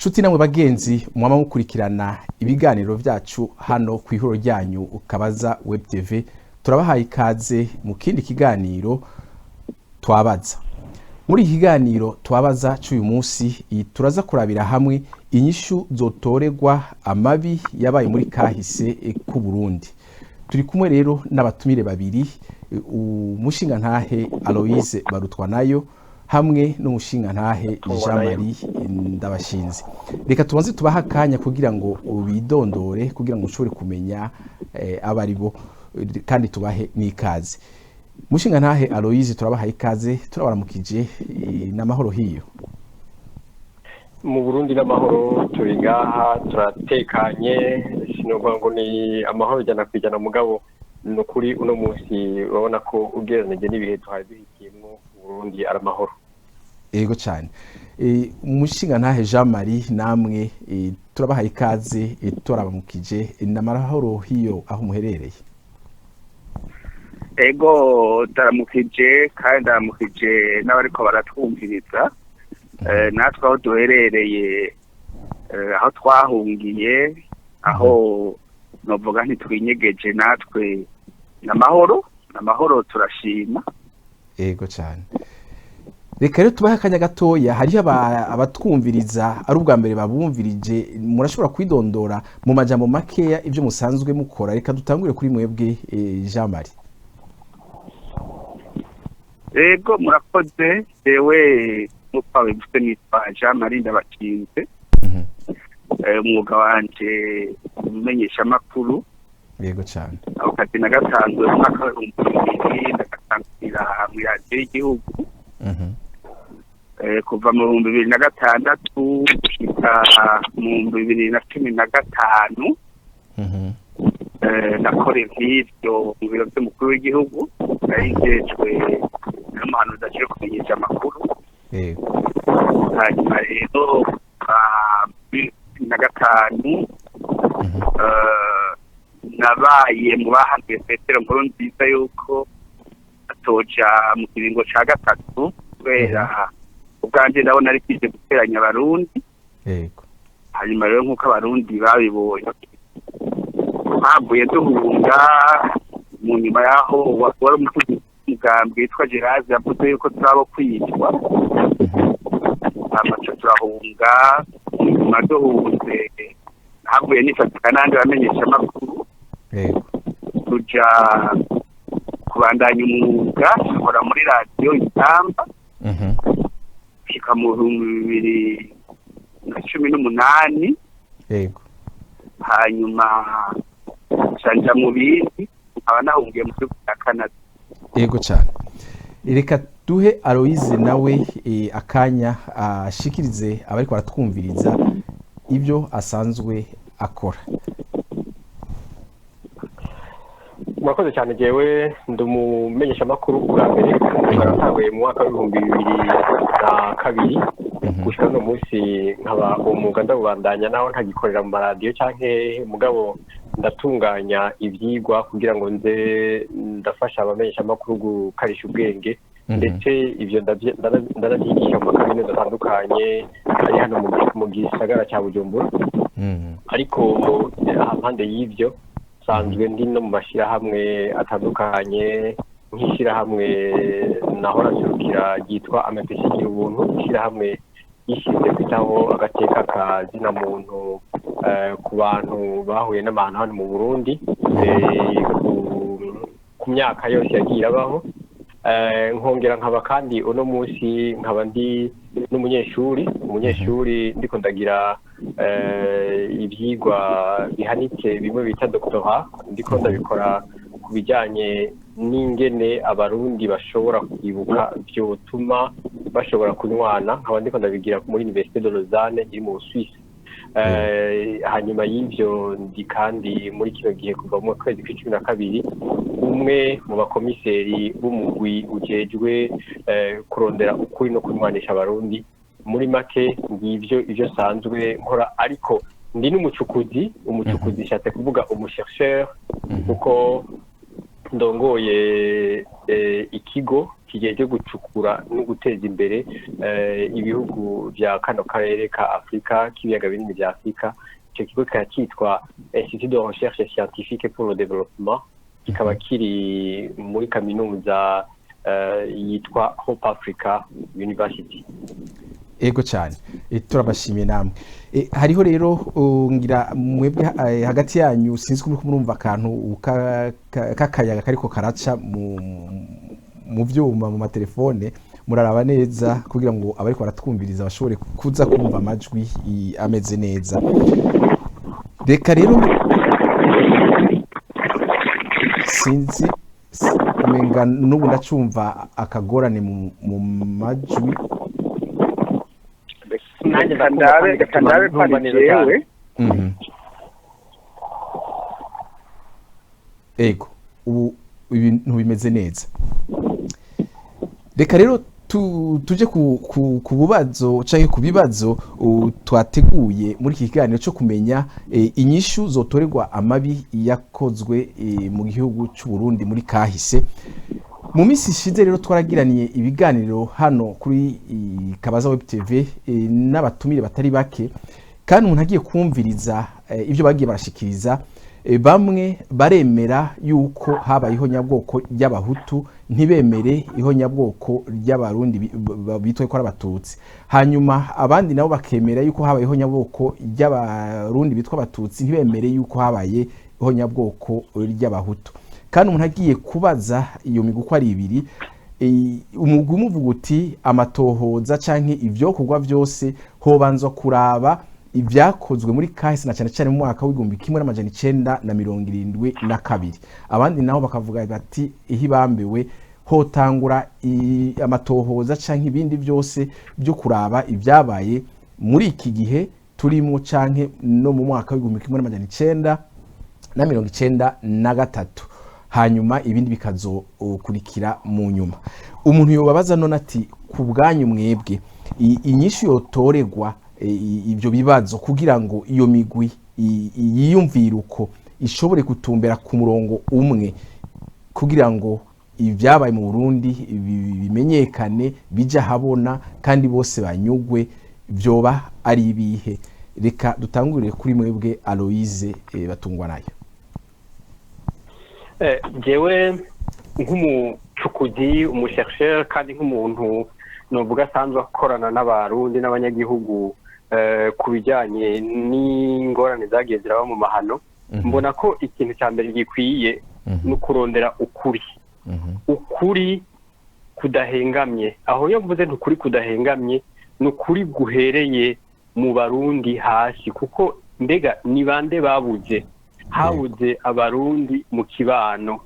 Nshuti namwe bagenzi mwama mukurikirana ibiganiro vyacu hano ku ihuriro ryanyu Ukabaza Web TV, turabahaye ikaze mu kindi kiganiro twabaza. Muri iki kiganiro twabaza c'uyu munsi turaza kurabira hamwe inyishu zotorerwa amabi yabaye muri kahise k'u Burundi. Turi kumwe rero n'abatumire babiri, umushingantahe Aloise Barutwanayo hamwe n'umushingantahe Jean Marie Ndabashinze. Reka tubanze tubahe akanya kugira ngo bidondore, kugira ngo ushobore kumenya abo ari bo, kandi tubahe n'ikaze. Mushingantahe Aloise, turabahaye ikaze, turabaramukije, n'amahoro hiyo? Mu Burundi n'amahoro, turi ngaha turatekanye. Sinovuga ngo ni amahoro 100%, mugabo ni ukuri uno munsi urabona ko ugereranije n'ibihe twari duhitiyemwo, Burundi ari amahoro. Yego cyane. Umushingantahe Jean Marie, namwe turabahaye ikaze, turabamukije, n'amahoro hiyo aho muherereye? Ego, ndaramukije kandi ndaramukije n'abariko baratwumviriza. Natwe aho duherereye, aho twahungiye, aho novuga ntitwinyegeje, natwe n'amahoro, n'amahoro, turashima. Yego cyane. Reka rero tubahe akanya gatoya. Hariho abatwumviriza ari ubwa mbere babumvirije. Murashobora kwidondora mu majambo makeya ibyo musanzwe mukora. Reka dutangure kuri mwebwe, Jean Marie. Ego, murakoze. Jewe nk'uko babivuze nitwa Jean Marie Ndabakinze. Umwuga wanje umumenyeshamakuru. Yego cyane. Ako kazi nagatanzwe mu mwaka w'2000, ndagatangurira mw'iradiyo y'igihugu. Kuva mu 2006 gushika mu 2015 nakora ivy'ivyo mu biro vy'umukuru w'igihugu, nari njejwe n'umuhanuzi ajejwe kumenyesha amakuru. Hanyuma rero kuva 2015 nabaye mu bahanuye Petero Nkurunziza yuko atoja mu kiringo ca gatatu, kubera ubwanje ndabona ari kije guteranya Abarundi. Hanyuma rero nk'uko Abarundi babibonye, twavuye duhunga mu nyuma y'aho wari umuvugizi w'umugambi witwa Gerard yavuze yuko turabo kwicwa, amaco turahunga. Nyuma duhunze havuye nifatika n'andi bamenyeshamakuru, tuja kubandanya umwuga, nkora muri radiyo Itamba gushika mu 2018. Hanyuma nca mu bindi, nkaba nahungiye mu gihugu cya Canada. Yego cyane. Reka duhe Aloise nawe akanya ashikirize abariko baratwumviriza ibyo asanzwe akora. Murakoze cyane. Jewe ndi umumenyeshamakuru ubwa mbere natanguye mu mwaka w'2002 gushika uno munsi, nkaba uwo mwuga ndawubandanya naho ntagikorera mu maradiyo canke, mugabo ndatunganya ivyigwa kugira ngo nze ndafasha abamenyeshamakuru gukarisha ubwenge. Ndetse ivyo ndanavyigisha mu makaminuza atandukanye ari hano mu gisagara ca Bujumbura. Ariko hampande y'ivyo nsanzwe ndi no mu mashyirahamwe atandukanye, nk'ishyirahamwe nahora nserukira ryitwa Amapesi Gira Ubuntu, ishyirahamwe yishinze kwitaho agateka ka zina muntu ku bantu bahuye n'amahano hano mu Burundi ku myaka yose yagiye irabaho. Nkongera nkaba kandi uno munsi nkaba ndi n'umunyeshuri, umunyeshuri ndiko ndagira ivyigwa bihanitse bimwe bita doctorat, ndiko ndabikora ku bijyanye n'ingene Abarundi bashobora kwibuka vyotuma bashobora kunywana, nkaba ndiko ndabigira muri Université de Lausanne iri mu Busuwisi. Hanyuma y'ivyo ndi kandi muri kino gihe kuva mu kwezi kw'12 umwe mu bakomiseri b'umugwi ujejwe kurondera ukuri no kunywanisha Abarundi. Muri make ngivyo ivyo sanzwe nkora, ariko ndi n'umucukuzi. Umucukuzi nshatse kuvuga umuchercheur, kuko ndongoye ikigo Kijejwe gucukura no guteza imbere ibihugu vya kano karere ka Afrika k'ibiyaga binini vya Afrika. Ico kigo kikaba cyitwa Institut de recherche scientifique pour le développement, kikaba kiri muri kaminuza yitwa Hope Africa University. Ego cyane. Turabashimiye namwe. Hariho rero ngira mwebwe hagati yanyu, sinzi ko muriko murumva akantu k'akayaga kariko karaca mu vyuma, mu matelefone. Muraraba neza kugira ngo abariko baratwumviriza bashobore kuza kumva amajwi ameze neza. Reka rero, sinzi, umenga n'ubu ndacumva akagorane mu majwi. Nanjye Reka ndakumva ndabe kandi reka gatuma ndabe ko ntumva ari neza cyane. jewe. Ego, ubu ibintu bimeze neza. Reka rero tuje ku bubazo canke ku bibazo twateguye muri iki kiganiro cyo kumenya inyishu zotorerwa amabi yakozwe mu gihugu c'u Burundi muri kahise. Mu minsi ishize rero twaragiraniye ibiganiro hano kuri Kabaza Web TV n'abatumire batari bake, kandi umuntu agiye kumviriza ibyo bagiye barashikiriza, bamwe baremera yuko habaye ihonyabwoko ry'abahutu, ntibemere ihonyabwoko ry'abarundi bitwa ko ari abatutsi. Hanyuma abandi nabo bakemera yuko habaye ihonyabwoko ry'abarundi bitwa abatutsi, ntibemere yuko habaye ihonyabwoko ry'abahutu. Kandi umuntu agiye kubaza iyo migwi uko ari ibiri, umugwi umwe uvuga uti amatohoza canke ivyokorwa vyose hobanzwa kuraba ibyakozwe muri kahise, na cyane cyane mu mwaka w'1972. Abandi nabo bakavuga bati ihibambiwe hotangura amatohoza canke ibindi byose byo kuraba ibyabaye muri iki gihe turimo canke no mu mwaka w'1993, hanyuma ibindi bikazokurikira mu nyuma. Umuntu yobabaza none ati ku bwanyu mwebwe, inyishu yotoregwa ibyo bibazo kugira ngo iyo migwi yiyumvire uko ishobore gutumbera ku murongo umwe, kugira ngo ibyabaye mu Burundi bimenyekane, bijye ahabona kandi bose banyugwe, byoba ari ibihe? Reka dutangurire kuri mwebwe, Aloise Batungwa nayo. Jewe nk'umucukuzi, umu chercheur, kandi nk'umuntu novuga asanzwe akorana n'abarundi n'abanyagihugu ku bijyanye n'ingorane zagiye ziraba mu mahano, mbona ko ikintu cya mbere gikwiye ni ukurondera ukuri, ukuri kudahengamye. Aho iyo mvuze nti ukuri kudahengamye, ni ukuri guhereye mu barundi hasi, kuko mbega ni bande babuze? Habuze abarundi mu kibano.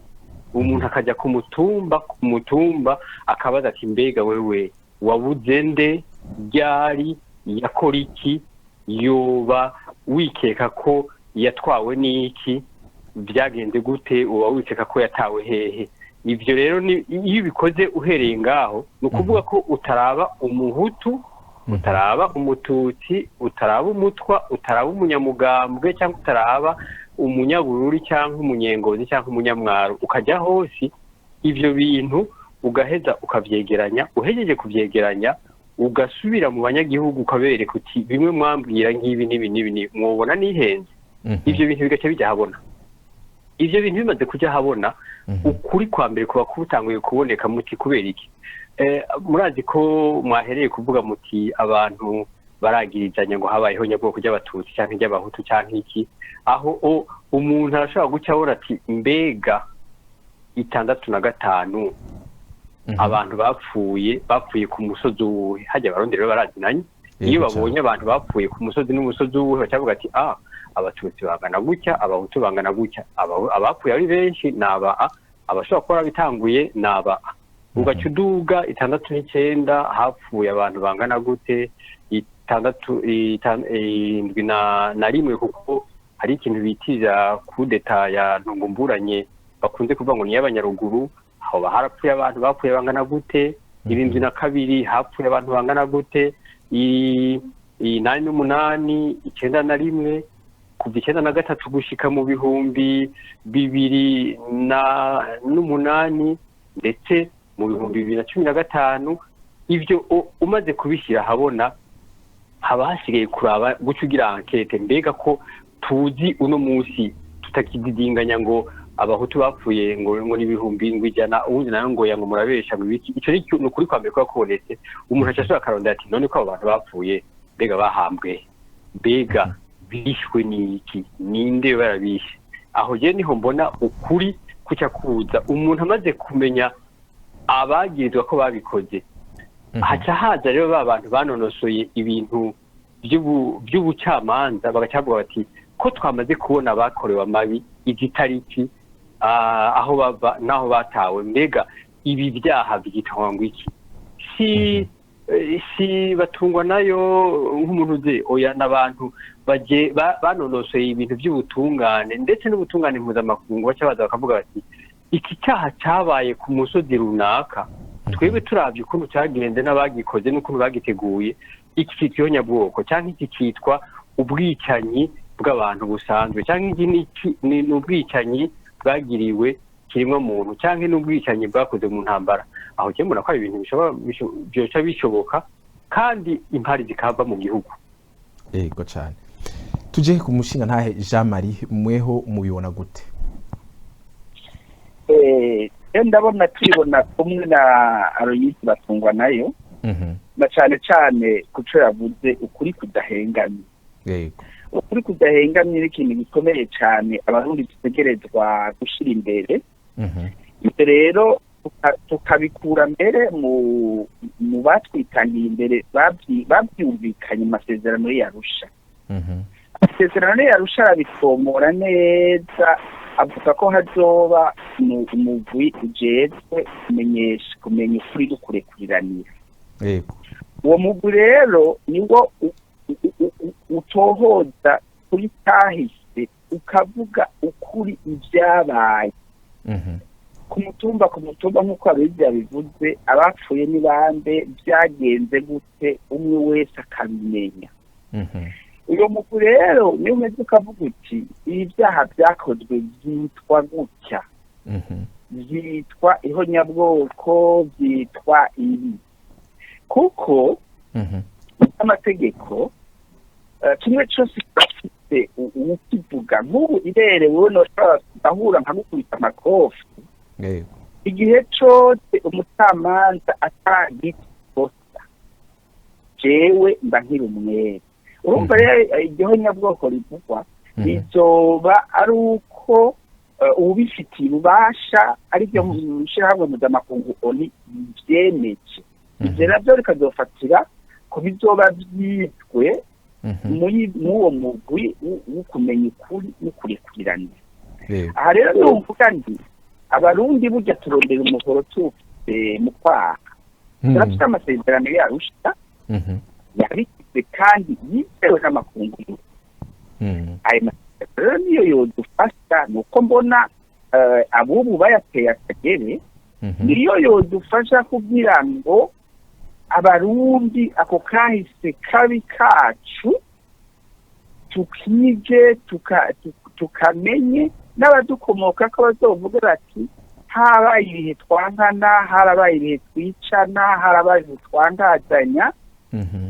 Umuntu akajya ku mutumba ku mutumba akabaza ati mbega wewe wabuze nde, ryari, yakora iki, yoba wikeka ko yatwawe n'iki, byagenze gute, uba wikeka ko yatawe hehe? Ibyo rero iyo ubikoze uhereye ngaho, ni ukuvuga ko utaraba umuhutu, utaraba umututsi, utaraba umutwa, utaraba umunyamugambwe, cyangwa utaraba umunyabururi cyangwa umunyengozi cyangwa umunyamwaro, ukajya hose ibyo bintu ugaheza ukabyegeranya. Uhejeje kubyegeranya, ugasubira mu banyagihugu ukabereka uti bimwe mwambwira nk'ibi n'ibi n'ibi n'ibi, mwobona nihenze? Ibyo bintu bigaca bijya ahabona. Ibyo bintu bimaze kujya ahabona, ukuri kwa mbere kuba kutanguye kuboneka. Muti kubera iki? Murazi ko mwahereye kuvuga muti abantu baragirizanya ngo habayeho nyabwoko ry'abatutsi cyangwa iry'abahutu cyangwa iki. Aho umuntu arashobora guca abona ati mbega 65 abantu bapfuye ku musozi uwuhe? Hajya abarundi rero barazinanye. Iyo babonye abantu bapfuye ku musozi n'umusozi uwuhe, bacavuga ati ah, abatutsi bangana gutya, abahutu bangana gutya, abapfuye ari benshi ni aba a, abashobora kuba bitanguye ni aba a. Ugaca uduga 69 hapfuye abantu bangana gute, 6 71, kuko hari ikintu bitira kudeta ya ntungumburanye bakunze kuvuga ngo ni iy'abanyaruguru, aho harapfuye abantu bapfuye bangana gute, 72 hapfuye abantu bangana gute, 88, 91, kuva 93 gushika mu 2008 ndetse. Mu 2015. Ivyo umaze kubishyira ahabona, haba hasigaye kuraba guca ugira enquête. Mbega ko tuzi uno munsi tutakididinganya ngo Abahutu bapfuye ngo n'ibihumbi ngo 100, ubundi nayo ngo ya ngo murabesha, ngo ibiki, ico ni ukuri kwa mbere kuba kubonetse. Umuntu aca asubira akarondera ati: "None ko abo bantu bapfuye, mbega bahambwe? Mbega bishwe n'iki? Ninde barabishe?" Aho je niho mbona ukuri kuca kuza. Umuntu amaze kumenya abagirizwa ko babikoze, haca haza rero ba bantu banonosoye ibintu by'ubucamanza, bagaca bavuga bati: "Ko twamaze kubona abakorewe amabi, izi tariki, aho bava n'aho batawe, mbega ibi byaha byitwa ngo iki?" Si batungwa nayo nk'umuntu uzi, oya, n'abantu baje banonosoye ibintu by'ubutungane, ndetse n'ubutungane mpuzamakungu. Baca baza bakavuga bati: "Iki cyaha cyabaye ku musozi runaka, twebwe turavye ukuntu cyagenze n'abagikoze n'ukuntu bagiteguye, iki cyitwa ihonyabwoko, cyangwa iki cyitwa ubwicanyi bw'abantu busanzwe, cyangwa iki ni ubwicanyi bwagiriwe kiremwa muntu, cyangwa n'ubwicanyi bwakoze mu ntambara." Aho je mbona ko ari ibintu bishobora byoca bishoboka kandi impari zikava mu gihugu. Yego cyane. Tuje ku mushinga ntahe Jean Marie, mweho mubibona gute? Ndabona tubibona kumwe na Aloysi Batungwa nayo, na cyane cyane kuco yavuze, ukuri kudahengamye. Ukuri kudahengamye ni ikintu gikomeye cyane Abarundi dutegerezwa gushyira imbere. Ibyo rero tukabikura mbere mu batwitangiye imbere, babyumvikanye mu masezerano y'Arusha. Amasezerano y'Arusha arabitomora neza, avuga ko hazoba umugwi ujejwe kumenyesha, kumenya ukuri no kurekuriranira. Uwo mugwi rero niwo utohoza kuri kahise, ukavuga ukuri ibyabaye ku mutumba ku mutumba, nk'uko abizi yabivuze, abapfuye ni bande, byagenze gute, umwe wese akabimenya. Uyu mugwi rero niyo umeze ukavuga uti: "Ibi byaha byakozwe byitwa gutya, byitwa ihonyabwoko, byitwa ibi," kuko amategeko kimwe cyose gifite ukivuga. Nk'ubu iberewe noshobora gahura nkagukubita amakofi, igihe cose umucamanza atagikosa, jewe mba nkiri umwere. Urumva rero, igihonyabwoko rivugwa bizoba ari uko uwubifitiye ububasha, aribyo shirahamwe mpuzamakungu ONU vyemeje. Ivyo navyo bikazofatira ku bizoba vyitwe muri mw'uwo mugwi wo kumenya ukuri no kurekuriranira. Aha rero numvuga nti Abarundi burya turondera umuhoro tuwufise mu kwaha. Turafite amasezerano y'Arusha yabigize kandi yizewe n'amakungu. Ayo masezerano rero niyo yodufasha. Ni uko mbona abubu bayateye akagere, niyo yodufasha kugira ngo Abarundi ako kahise kabi kacu tukige, tukamenye, n'abadukomoka ko bazovuga bati: "Habaye ibihe twankana, harabaye ibihe twicana, harabaye ibihe twangazanya,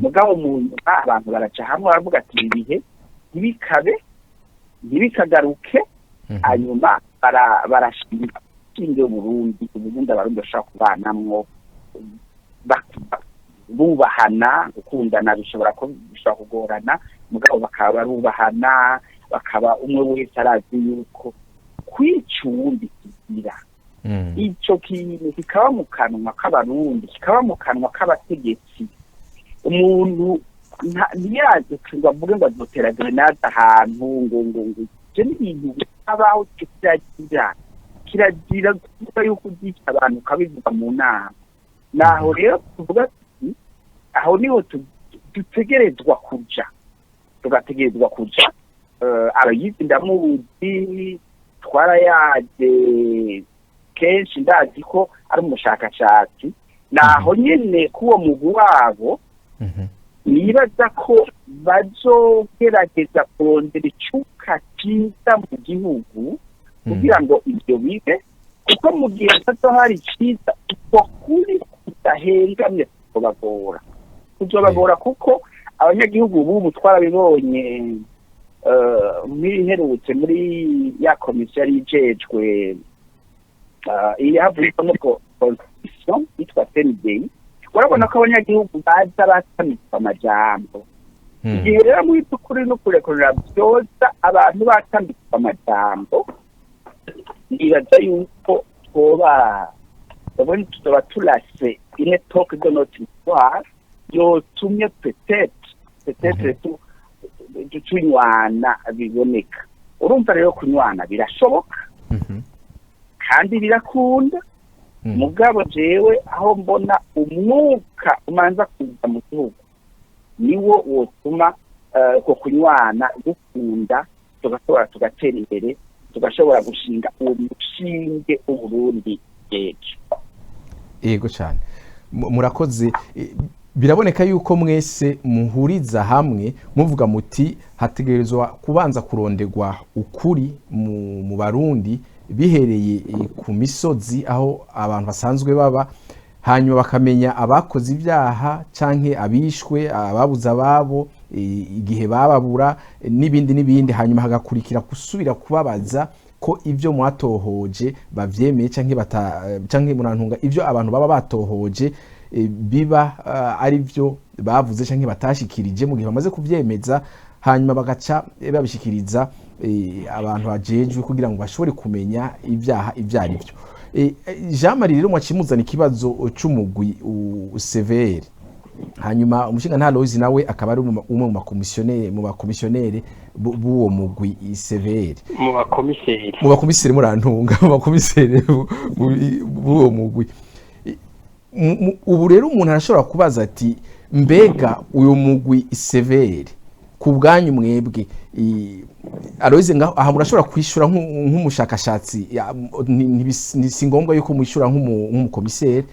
mugabo mu nyuma abantu baraca hamwe baravuga ati ibi bihe ntibikabe, ntibikagaruke." Hanyuma barashinga Uburundi, Uburundi Abarundi bashobora kubanamwo bubahana. Gukundana bishobora kugorana, mugabo bakaba barubahana, bakaba umwe wese arazi yuko kwica uwundi kigira. Ico kintu kikaba mu kanwa k'Abarundi, kikaba mu kanwa k'abategetsi. Umuntu ntiyaze ngo avuge ngo azotera grenade ahantu, ngo ivyo ni ibintu bitabaho. Kiragira, kirazira kuvuga yuko uzica abantu, ukabivuga mu nama. Naho rero tuvuga tuti aho niho dutegerezwa kuja, tugategerezwa kuja. Abayizi ndamuzi, twarayaje kenshi, ndazi ko ari umushakashatsi. Naho nyene k'uwo mugwi wabo, nibaza ko bazogerageza kurondera icuka cyiza mu gihugu kugira ngo ibyo bibe, kuko mu gihe hato hari icyiza Uko kuri kudahengamye kuzobagora, kuzobagora, kuko abanyagihugu b'ubu twarabibonye muri iherutse, muri ya komisiyo yari ijejwe ihavuyemo constitution yitwa CNDI. Urabona ko abanyagihugu baza batamitswe amajambo. Igihe rero muri by'ukuri no kurekurira byoza abantu batambitswe amajambo, nibaza yuko twoba ubundi tuzoba turase une époque de notre histoire yotumye peut-être tunywana biboneka. Urumva rero, kunywana birashoboka kandi birakunda. Mugabo jewe aho mbona umwuka umanza kuza mu gihugu niwo wotuma uko kunywana gukunda, tugashobora tugatera imbere, tugashobora gushinga uwo mushinge w'Uburundi bw'ejo. Yego cyane. Murakoze. Biraboneka yuko mwese muhuriza hamwe muvuga muti hategerezwa kubanza kurondegwa ukuri mu Barundi, bihereye ku misozi aho abantu basanzwe baba, hanyuma bakamenya abakoze ibyaha canke abishwe, ababuze ababo, igihe bababura, n'ibindi n'ibindi, hanyuma hagakurikira gusubira kubabaza ko ibyo mwatohoje bavyemeye canke bata, canke murantunga, ibyo abantu baba batohoje biba ari byo bavuze canke batashikirije. Mu gihe bamaze kuvyemeza, hanyuma bagaca babishikiriza abantu bajejwe kugira ngo bashobore kumenya ibyaha ibyo ari byo. Jean Marie rero, mwacimuzana ikibazo c'umugwi CVR, hanyuma umushinga nta Loise nawe akaba ari umwe mu bakomisiyoneri b'uwo mugwi CVR. Mu bakomiseri. Mu bakomiseri, murantunga, mu bakomiseri b'uwo mugwi. Ubu rero umuntu arashobora kubaza ati: mbega uyu mugwi CVR ku bwanyu mwebwe, Aloise ngaho aha murashobora kwishura nk'umushakashatsi, si ngombwa yuko mwishura nk'umukomiseri.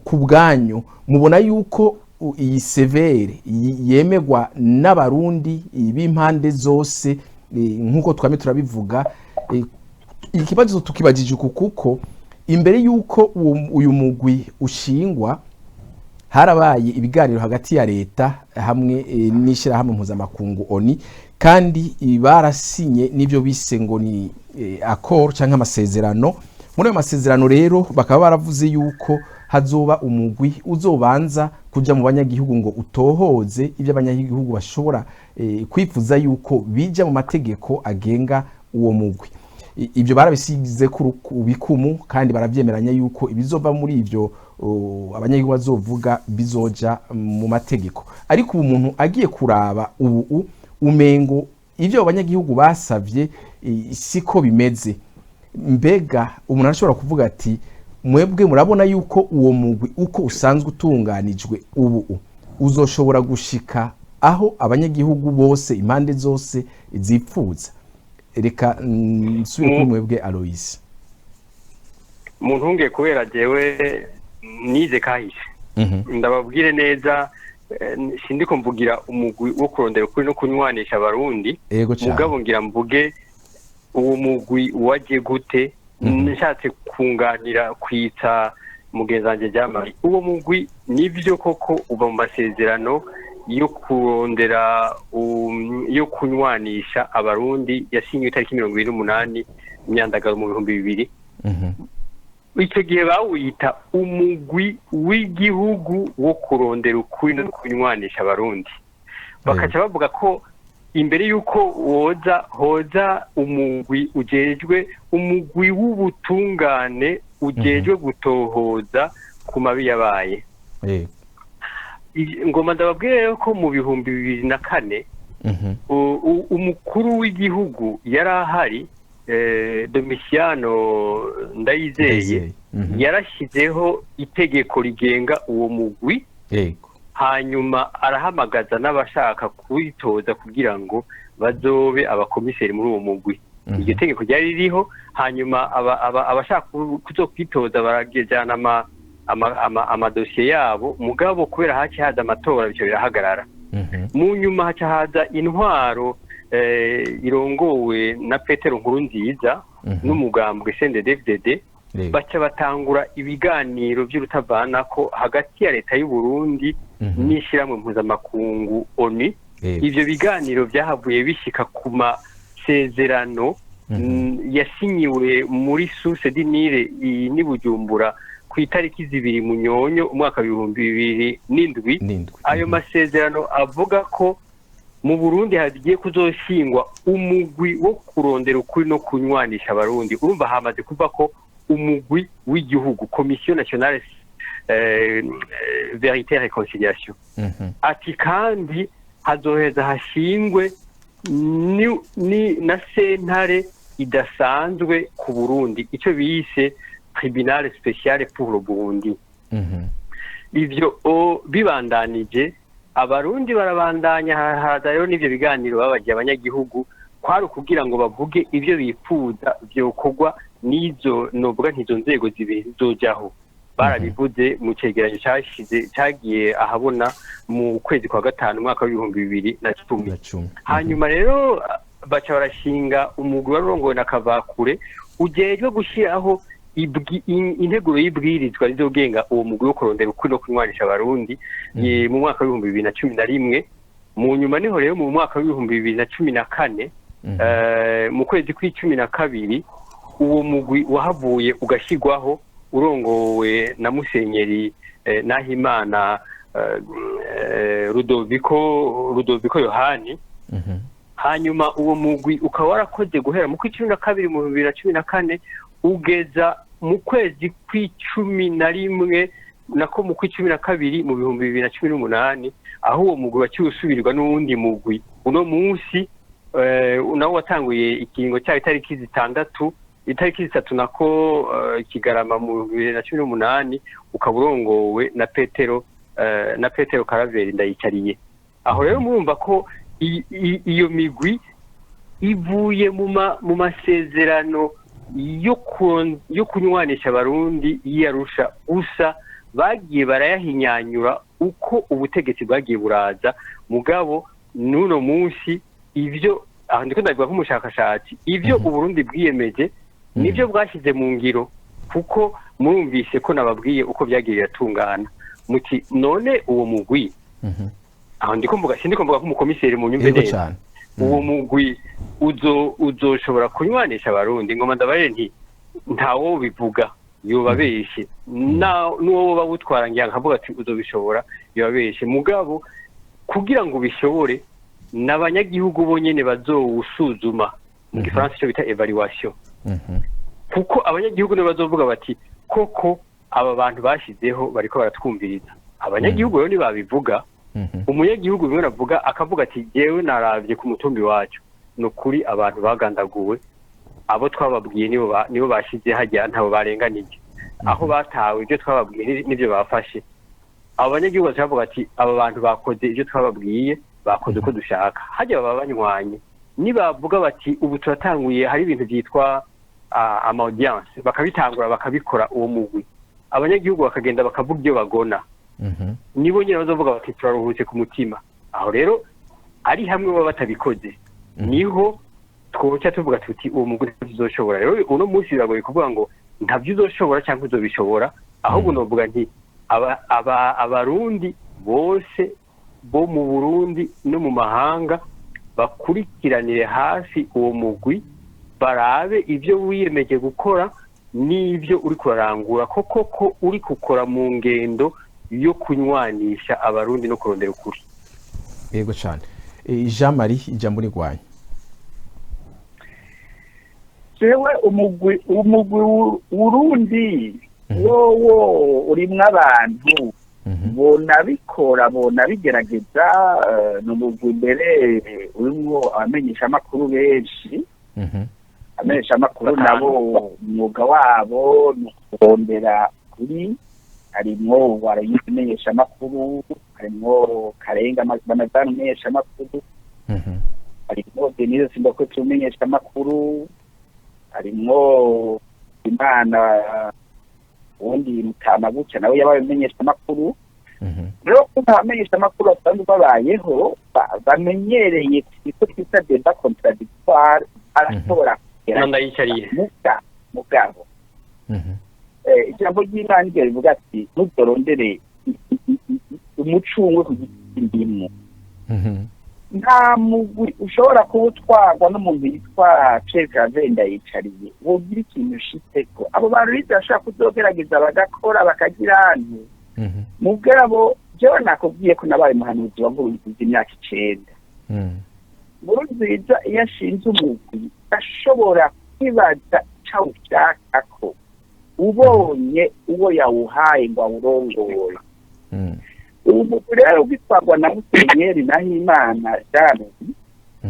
Ku bwanyu mubona yuko iyi CVR yemegwa n'Abarundi b'impande zose, nk'uko twame turabivuga? Ikibazo tukibajije uku kuko imbere y'uko uyu mugwi ushingwa harabaye ibiganiro hagati ya leta hamwe n'ishyirahamwe mpuzamakungu ONU, kandi barasinye n'ibyo bise ngo ni accord cyangwa amasezerano. Muri ayo masezerano rero bakaba baravuze yuko hazoba umugwi uzobanza kuja mu banyagihugu ngo utohoze ibyo abanyagihugu bashobora kwifuza yuko bija mu mategeko agenga uwo mugwi. Ibyo barabisize ku bikumu kandi barabyemeranya yuko ibizova muri ibyo abanyagihugu bazovuga bizoja mu mategeko. Ariko ubu umuntu agiye kuraba ubu umengo ibyo abanyagihugu basavye siko bimeze. Mbega umuntu arashobora kuvuga ati: mwebwe murabona yuko uwo mugwi uko usanzwe utunganijwe ubu uzoshobora gushika aho abanyagihugu bose impande zose zipfuza? Reka nsubire kuri mwebwe, Aloise. Mu ntunge, kubera jewe nize kahise, ndababwire neza, sindiko mvugira umugwi wo kurondera ukuri no kunywanisha Abarundi. Yego cyane. Mugabo ngira mvuge uwo mugwi waje gute. Nshatse kunganira kwitsa mugenzi wanjye Jamari, uwo mugwi nibyo koko uva mu masezerano yo kurondera yo kunywanisha Abarundi yasinywe itariki 28 Myandagaro mu 2000. Icyo gihe bawita umugwi w'igihugu wo kurondera ukuri no kunywanisha Abarundi. Bakaca bavuga ko imbere y'uko woza hoza umugwi ujejwe, umugwi w'ubutungane ujejwe gutohoza ku mabi yabaye. Ngoma ndababwire rero ko mu 2004 umukuru w'igihugu yari ahari, Domitiano Ndayizeye, Ndayizeye. Yarashyizeho itegeko rigenga uwo mugwi. Hanyuma arahamagaza n'abashaka kuwitoza kugira ngo bazobe abakomiseri muri uwo mugwi. Iryo tegeko ryari ririho, hanyuma abashaka kuzokwitoza barajyana amadosiye yabo. Mugabo kubera haci haza amatora, bityo birahagarara. Mu nyuma haca haza intwaro irongowe na Petero Nkurunziza n'umugambwe CNDD-FDD. Baca batangura ibiganiro by'urutavanako hagati ya leta y'u Burundi n'ishyirahamwe mpuzamakungu ONU. Ivyo biganiro byahavuye bishika ku masezerano yasinyiwe muri Source du Nil n'i Bujumbura ku itariki 2 Munyonyo umwaka 2007. N'indwi. Ayo masezerano avuga ko mu Burundi hagiye kuzoshingwa umugwi wo kurondera ukuri no kunywanisha Abarundi. Urumva hamaze kuva ko umugwi w'igihugu, Commission nationale vérité et réconciliation. Ati kandi hazoheza hashingwe ni na sentare idasanzwe ku Burundi, icyo bise tribunal spécial pour le Burundi. Ivyo bibandanije, Abarundi barabandanya, haza rero n'ivyo biganiro babagiye abanyagihugu, kwari ukugira ngo bavuge ivyo bifuza vyokorwa n'izo, novuga ntizo nzego zibiri zizojaho. Barabivuze mu cegeranyo cashize cagiye ahabona mu kwezi kwa gatanu umwaka w'2010. Na cumi. Hanyuma rero baca barashinga umugwi warongowe na Kavakure ujejwe gushyiraho integuro y'ibwirizwa rizogenga uwo mugwi wo kurondera ukuri no kunywanisha Abarundi mu mwaka w'2011. Mu nyuma niho rero mu mwaka w'2014, mu kwezi kw'12, uwo mugwi wahavuye ugashyirwaho urongowe na Musenyeri Nahimana Rudoviko Yohani. Hanyuma uwo mugwi ukaba warakoze guhera mu kw'12 mu 2014 ugeza mu kwezi kw'11, nako mu kw'12 mu 2018, aho uwo mugwi waciye usubirwa n'uwundi mugwi uno munsi nawo watanguye ikiringo cyayo itariki 6, itariki 3 nako Kigarama mu 2018, ukaba urongowe na Petero Karaveri Ndayicariye. Aho rero murumva ko iyo migwi ivuye mu masezerano yo kunywanisha Abarundi y'Arusha, gusa bagiye barayahinyanyura uko ubutegetsi bwagiye buraza. Mugabo n'uno munsi ivyo aho ndiko ndabivuga nk'umushakashatsi, ivyo Uburundi bwiyemeje nivyo bwashyize mu ngiro, kuko murumvise ko nababwiye uko byagiye biratungana. Muti none uwo mugwi, aho ndiko mvuga, sindiko mvuga nk'umukomiseri, mu nyumve neza. Uwo mugwi uzoshobora kunywanisha Abarundi? Ngoma ndabarire nti ntawo bivuga yobabeshe, n'uwo woba wutwara ngira nkavuga ati uzobishobora yobabeshe. Mugabo kugira ngo ubishobore, n'abanyagihugu bonyene bazowusuzuma, mu gifaransa icyo bita évaluation, kuko abanyagihugu nibo bazovuga bati koko aba bantu bashizeho bariko baratwumviriza. Abanyagihugu rero nibabivuga, umunyagihugu bimwe navuga akavuga ati jewe naravye ku mutumbi wacu, ni ukuri abantu bagandaguwe abo twababwiye nibo bashize hajya, ntabo barenganije, aho batawe ibyo twababwiye nivyo bafashe. Abo banyagihugu baca bavuga ati aba bantu bakoze ibyo twababwiye, bakoze uko dushaka, hajya baba banywanye. Nibavuga bati ubu turatanguye, hari ibintu byitwa ama audience, bakabitangura bakabikora, uwo mugwi, abanyagihugu bakagenda bakavuga ibyo bagona, nibo nyine bazovuga bati turaruhutse ku mutima. Aho rero ari hamwe baba batabikoze, niho twoca tuvuga tuti uwo mugwi tuzoshobora. Rero uno munsi biragoye kuvuga ngo ntabyo uzoshobora cyangwa uzobishobora, ahubwo novuga nti Abarundi bose bo mu Burundi no mu mahanga bakurikiranire hafi uwo mugwi, barabe ibyo wiyemeje gukora n'ibyo uri kurarangura, koko ko uri gukora mu ngendo yo kunywanisha Abarundi no kurondera ukuri. Yego cyane. Jean Marie, ijambo ni rwanyu. Jewe umugwi Wurundi wowo urimwo abantu bonabikora, bonabigerageza. Ni umugwi mbere urimwo abamenyeshamakuru benshi. Abamenyeshamakuru Batanu. nabo umwuga wabo ni ukurondera kuri. Harimwo baramenyeshamakuru, harimwo Karenga Banazana umumenyeshamakuru, harimwo Denise Simbakwete umumenyeshamakuru, harimwo Imana uwundi Mutama gutya nawe yabaye umumenyeshamakuru. Rero kuko abamenyeshamakuru basanzwe babayeho bamenyereye icyo twita débat contradictoire, arashobora Na Ndayicariye. Mugabo Ijambo ry'Imana ryo rivuga ati ntuzorondere umucungwe ku giti cy'indimu. Nta mugwi ushobora kuba utwarwa n'umuntu yitwa Pierre Claver Ndayicariye wogira ikintu ushitseko. Abo bantu bize bashobora kuzogerageza bagakora bakagira hantu. Mugabo jewe nakubwiye ko nabaye umuhanuzi wa Nkurunziza imyaka 9. Nkurunziza iyo ashinze umugwi ashobora kwibaza ico awushakako, ubonye uwo yawuhaye ngo awurongore. Ubu mugwi rero ugitwarwa na Musenyeri Nahimana Jean,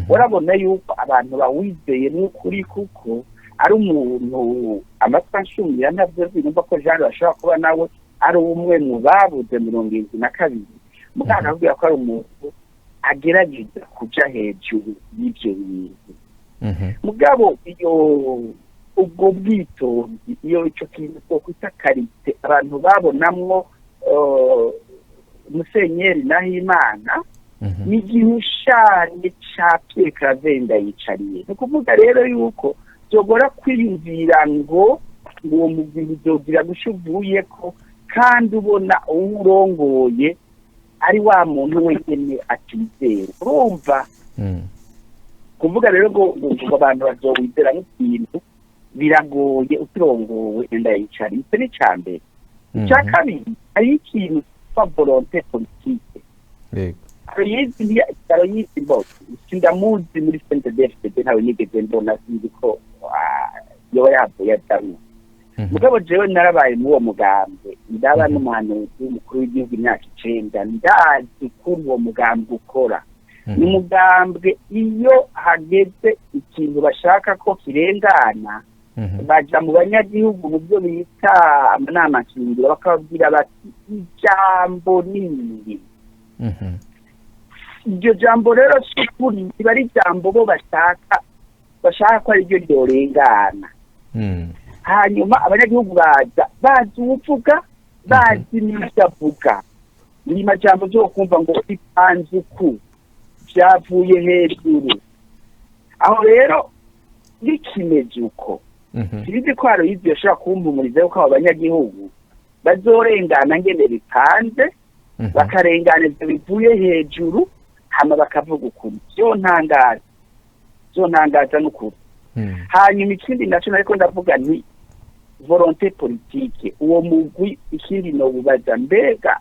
urabona yuko abantu bawizeye n'ukuri, kuko ari umuntu amatwi anshumira ntavyo numva ko Jean bashobora kuba nawe ari umwe mu babuze 72, muganga akubwira ko ari umuntu agerageza kuja hejuru y'ivyo bintu. Mugabo iyo ubwo bwitonzi, iyo ico kintu twokwita qualité abantu babonamwo Musenyeri Nahimana, ni igihushanye ca Pierre Claver Ndayicariye. Ni ukuvuga rero yuko vyogora kwiyumvira ngo uwo mugwi uzogira gusha uvuyeko, kandi ubona uwurongoye ari wa muntu wenyene atizera. Urumva, kuvuga rero ngo abantu bazowizera nk'ikintu biragoye uturongowe Ndayicariye. Ico ni ica mbere. Icya kabiri, hariho ikintu cyitwa volonté politique. Aloyizi mbo sindamuzi muri CNDD-FDD, ntawe nigeze mbona, sinzi ko yoba yavuye ajamwo. Mugabo jewe narabaye muri uwo mugambwe, ndaba n'umuhanuzi w'umukuru w'igihugu imyaka 9, ndazi ukuntu uwo mugambwe ukora. Ni umugambwe iyo hageze ikintu bashaka ko kirengana, baja mu banyagihugu mu byo bita amanama nshingiro, bakababwira bati ijambo nini. Iryo jambo rero si ukuri, riba ari ijambo bo bashaka ko ariryo ryorengana. Hanyuma abanyagihugu baza bazi uwuvuga, bazi n'ibyo avuga. Ni majambo zo kumva ngo ipanze uku, vyavuye hejuru. Aho rero bikimeze uko, sinzi ko Aloyizi yoshobora kumpumuriza yuko abo banyagihugu bazorengana ngene bipanze, bakarengana ivyo bivuye hejuru, hama bakavuga ukuri. Vyontangaza, vyontangaza n'ukuri. Hanyuma ikindi naco nariko ndavuga ni volonté politique. Uwo mugwi, ikindi nobubaza, mbega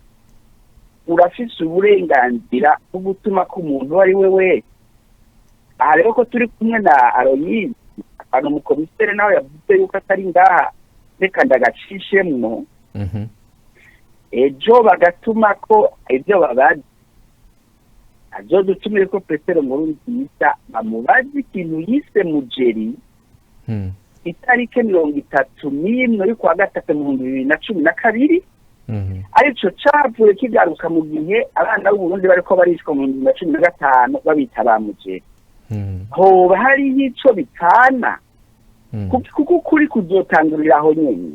urafise uburenganzira bwo gutuma ko umuntu uwo ari we wese? Aha rero ko turi kumwe na Aloyizi, akantu umukomiseri nawe yavuze yuko atari ngaha, reka ndagacishemwo. Ejo bagatuma ko ibyo babazi, azodutumire ko Petero Nkurunziza bamubaze ikintu yise mujeri itariki 31 y'ukwa gatatu mu 2012, arico cavuye kigaruka mu gihe abana b'Uburundi bariko barishwa mu 2015 babita ba mujeri. Hoba hariho ico bitana, kuko ukuri kuzotangurira aho nyene.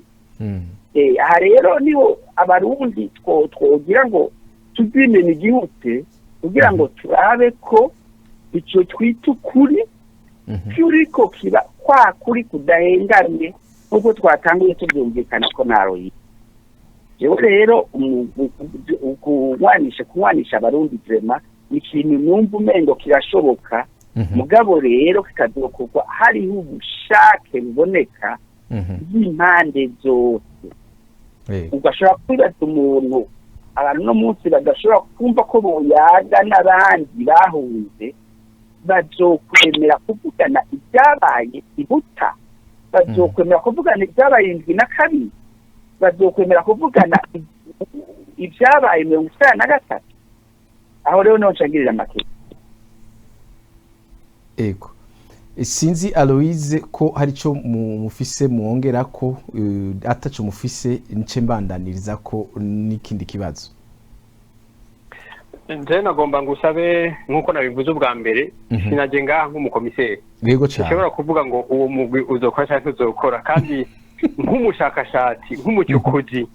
Aha rero niho abarundi twogira ngo tuzimena igihute kugira ngo turabe ko ico twita ukuri kiriko kiba kwa kuri kudahengamye, nk'uko twatanguye tubyumvikana ko naroyi. Jewe rero kunywanisha abarundi vraiment ni ikintu numva umengo kirashoboka. Mugabo rero kikazokorwa hariho ubushake buboneka bw'impande zose. Ugashobora kwibaza umuntu, abantu no munsi badashobora kumva ko boyaga n'abandi bahunze, bazokwemera kuvugana ibyabaye ibuta, bazokwemera kuvugana ibyabaye 72, bazokwemera kuvugana ibyabaye 93? Aho rero niho ncangirira amakuru. Ego, sinzi Aloise ko hari ico mufise mwongera ko ataco mufise, nce mbandaniriza ko n'ikindi kibazo. Nje nagomba ngusabe, nk'uko nabivuze ubwa mbere, sinaje ngaha nk'umukomiseri. Yego cyane. Ushobora kuvuga ngo uwo mugwi uzokora cyangwa ntuzokora, kandi nk'umushakashatsi, nk'umucukuzi,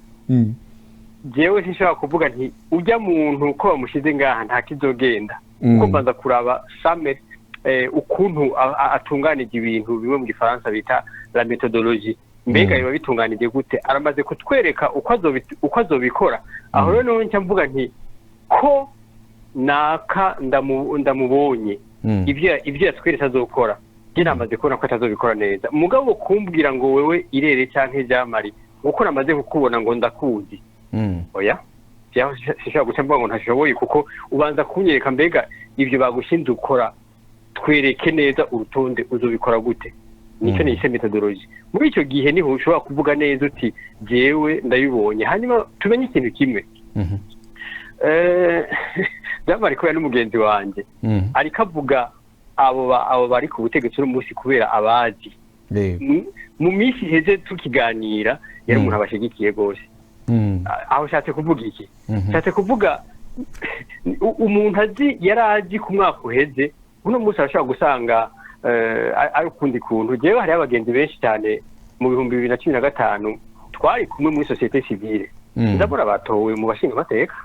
jewe sinshobora kuvuga nti ujya muntu ko bamushize ngaha nta kizogenda, kuko mbanza kuraba same ukuntu atunganije ibintu bimwe mu gifaransa bita la méthodologie. Mbega biba bitunganije gute? Aramaze kutwereka uko azobikora. Aho rero niho nca mvuga nti ko naka ndamubonye, ibyo yatweretse azokora, njye namaze kubona ko atazobikora neza. Mugabo kumbwira ngo wewe irere canke jamari, uko namaze kukubona ngo ndakuzi, oya, sinshobora guca mvuga ngo ntashoboye, kuko ubanza kunyereka mbega ibyo bagushinze ukora, twereke neza urutonde uzobikora gute. Nicyo nise méthodologie. Muri icyo gihe niho ushobora kuvuga neza uti jewe ndabibonye. Hanyuma tumenye ikintu kimwe. Byamara kubera n'umugenzi wanjye ariko avuga abo bari ku butegetsi uno munsi kubera abazi. Mu minsi iheze tukiganira, yari umuntu abashigikiye rwose. Aho ushatse kuvuga iki? Ushatse kuvuga umuntu azi yari azi ku mwaka uheze, uno munsi arashobora gusanga ari ukundi kuntu. Jewe hariho abagenzi benshi cyane mu 2015 twari kumwe muri société civile, ndabona batowe mu bashinga amateka.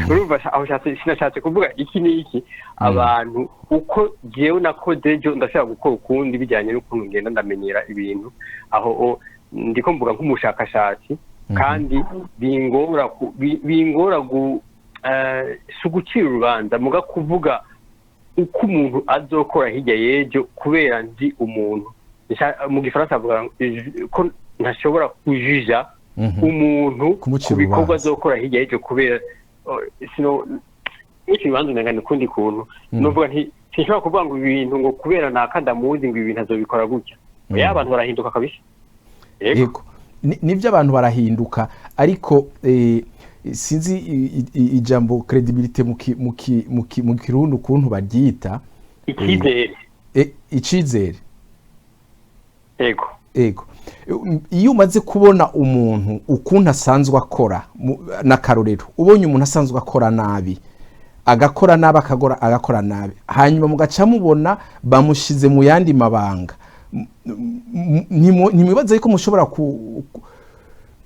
Urumva aho sinashatse kuvuga iki n'iki. Abantu uko jewe nakoze ejo, ndashobora gukora ukundi bijyanye n'ukuntu ngenda ndamenyera ibintu. Aho ndiko mvuga nk'umushakashatsi, kandi bingora si ugucira urubanza, muga kuvuga uko umuntu azokora hirya y'ejo kubera nzi umuntu. Mu gifaransa bavuga ko ntashobora kujija umuntu Kumucira ku bikorwa urubanza. azokora hirya y'ejo kubera, oh, sino n'iki bibanza umenga ni ukundi kuntu. Novuga nti sinshobora kuvuga ngo ibintu ngo kubera naka ndamuzi ngo ibintu azobikora gutya. Oya, abantu barahinduka kabisa. Yego. Yego. Nivyo, abantu barahinduka, ariko sinzi ijambo crédibilité mu kirundi ukuntu baryita. Icyizere. Icizere. Yego. Ego, iyo umaze kubona umuntu ukuntu asanzwe akora, n'akarorero, ubonye umuntu asanzwe akora nabi, agakora nabi, akagora, agakora nabi, hanyuma mugaca mubona bamushize mu yandi mabanga, ntimwibaze yuko mushobora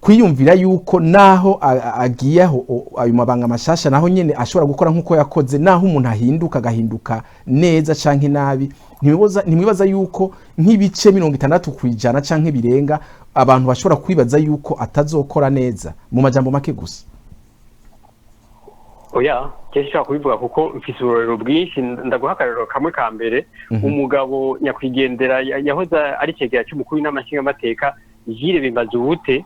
kwiyumvira yuko naho agiye aho ayo mabanga mashasha, naho nyene ashobora gukora nk'uko yakoze? Naho umuntu ahinduka, agahinduka neza canke nabi, ntimwibaza yuko nk'ibice 60% canke birenga abantu bashobora kwibaza yuko atazokora neza, mu majambo make gusa? Oya, kenshi nshobora kubivuga kuko mfise uburorero bwinshi. Ndaguha akarorero kamwe ka mbere. Umugabo nyakwigendera yahoze ari icegera cy'umukuru w'inama nshingamateka, Jules Bimazubute,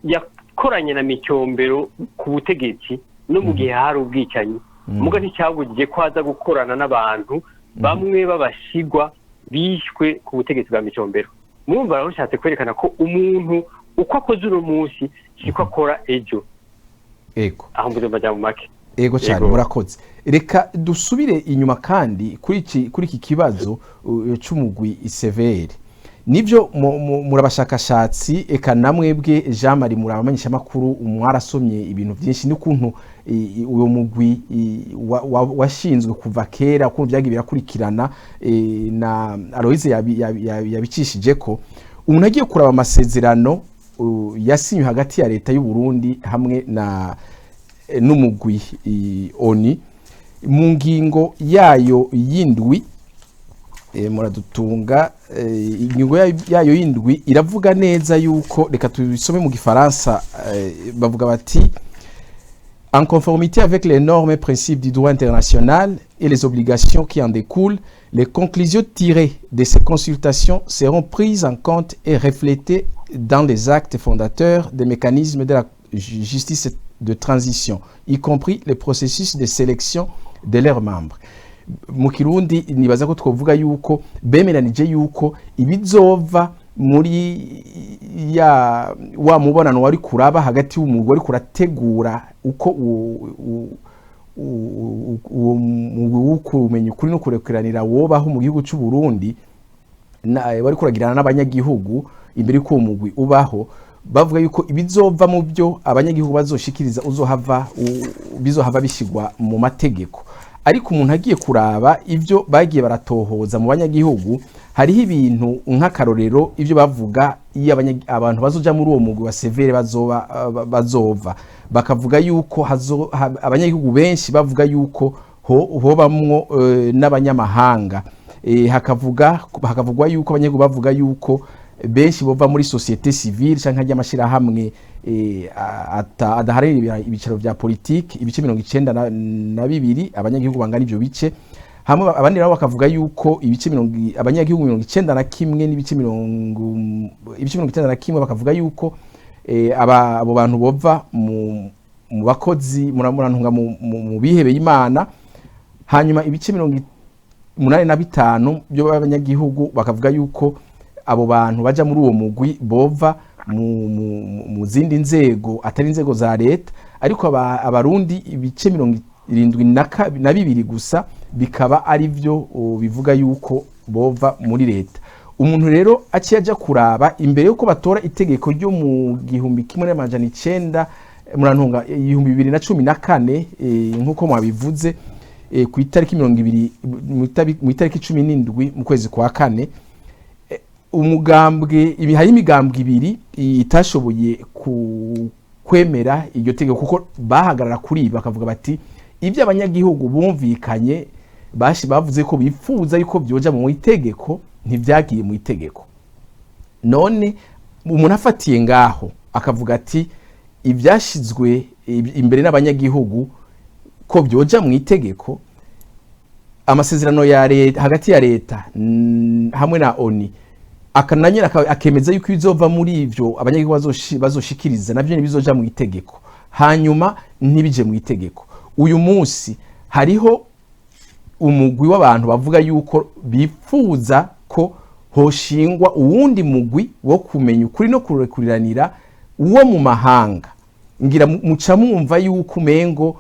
yakoranye na Micombero ku butegetsi no mu gihe hari ubwicanyi. Muga nticyabujije ko aza gukorana n'abantu bamwe b'abashigwa bishwe ku butegetsi bwa Micombero. Murumva rero nshatse kwerekana ko umuntu uko akoze uno munsi siko akora ejo. Aho mvuze mu make. Ego cyane. Yego. Murakoze. Reka dusubire inyuma kandi kuri iki kibazo c'umugwi CVR. Nivyo, muri abashakashatsi, eka namwebwe Jean Marie muri abamenyeshamakuru, mwarasomye ibintu byinshi n'ukuntu uwo mugwi washinzwe kuva kera, ukuntu byagiye birakurikirana, na Aloise yabicishije ko umuntu agiye kuraba amasezerano yasinywe hagati ya leta y'u Burundi hamwe na n'umugwi ONU, mu ngingo yayo y'indwi, muradutunga, ingingo yayo y'indwi iravuga neza yuko, reka tubisome mu gifaransa, bavuga bati: "En conformité avec les normes et principes du droit international et les obligations qui en découlent, les conclusions tirées de ces consultations seront prises en compte et reflétées dans les actes fondateurs des mécanismes de la justice de transition, y compris les processus de sélection de leurs membres." Mu kirundi nibaza ko twovuga yuko bemeranije yuko ibizova muri ya wa mubonano wari kuraba hagati y'umugwi wari kurategura uko uwo mugwi wo kumenya ukuri no kurekuranira wobaho mu gihugu cy'u Burundi, wari kuragirana n'abanyagihugu imbere y'uko uwo mugwi ubaho, bavuga yuko ibizova mu byo abanyagihugu bazoshikiriza uzohava bizohava bishyirwa mu mategeko. Ariko umuntu agiye kuraba ibyo bagiye baratohoza mu banyagihugu, hariho ibintu nk'akarorero ibyo bavuga iyo abantu bazoja muri uwo mugwi wa CVR bazoba bazova, bakavuga yuko abanyagihugu benshi bavuga yuko hobamwo n'abanyamahanga. Hakavuga hakavugwa yuko abanyagihugu bavuga yuko benshi bova muri société civile canke ry'amashirahamwe adaharanira ibicaro vya politike, ibice 92 abanyagihugu bangana ivyo bice hamwe. Abandi nabo bakavuga yuko ibice mirongo abanyagihugu 91 n'ibice mirongo ibice 91 bakavuga yuko abo bantu bova mu bakozi, murantunga, mu bihebeye Imana. Hanyuma ibice 85 by'abanyagihugu bakavuga yuko abo bantu baja muri uwo mugwi bova mu zindi nzego atari inzego za leta. Ariko Abarundi ibice 72 gusa bikaba ari byo bivuga yuko bova muri leta. Umuntu rero aciye aja kuraba imbere yuko batora itegeko ryo mu 1900, murantunga, 2014, nk'uko mwabivuze, ku itariki 20, mu itariki 17 mu kwezi kwa kane, umugambwe ibi, hari imigambwe ibiri itashoboye kwemera iryo tegeko, kuko bahagarara kuri ibi bakavuga bati ibyo abanyagihugu bumvikanye bashi bavuze ko bifuza yuko byoja mu itegeko ntibyagiye mu itegeko. None umuntu afatiye ngaho akavuga ati ibyashizwe imbere n'abanyagihugu ko byoja mu itegeko, amasezerano ya leta hagati ya leta hamwe na ONU akananyera akemeza yuko ibizova muri ivyo abanyagihugu bazoshikiriza navyo ntibizoja mu itegeko, hanyuma ntibije mu itegeko. Uyu munsi hariho umugwi w'abantu bavuga yuko bifuza ko hoshingwa uwundi mugwi wo kumenya ukuri no kurekuriranira uwo mu mahanga. Ngira muca mwumva yuko umengo